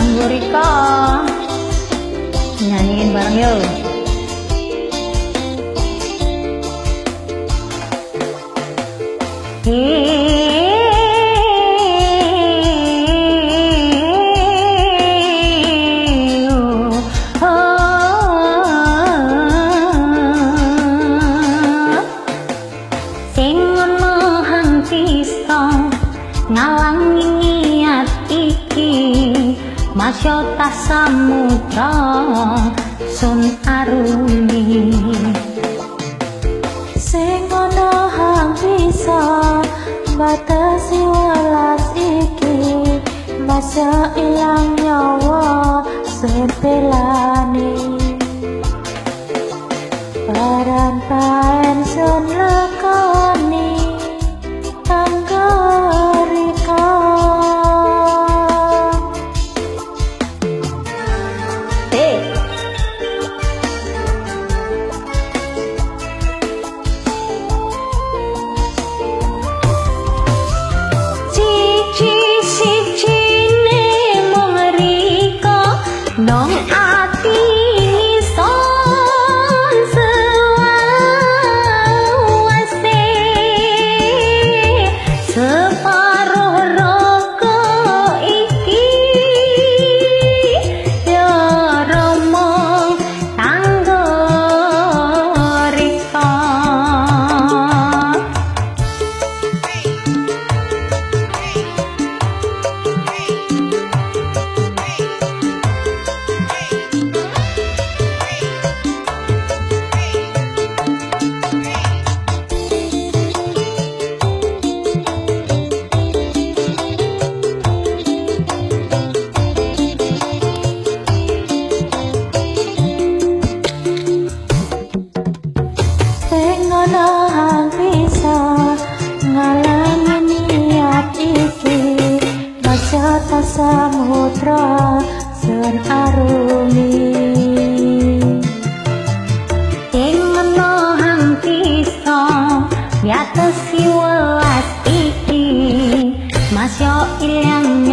Kanggo Rika. Nyanyiin bareng yuk. Sing ono hang bisa ngalangi niat iki, masyo ta samudra sun aruni. Sing ono hang bisa batasi welas iki, masyo ilang nyawa sun pelani. Paran paen sun lakoni kanggo Rika. Siji-sijine mung Rika nang ati son sewase, separuh raga iki ya mung kanggo Rika. Sing ono hang bisa ngalangi niat iki, masyo ta samudra sun aruni. Sing ono hang bisa nyatesi welas iki, masyo ilang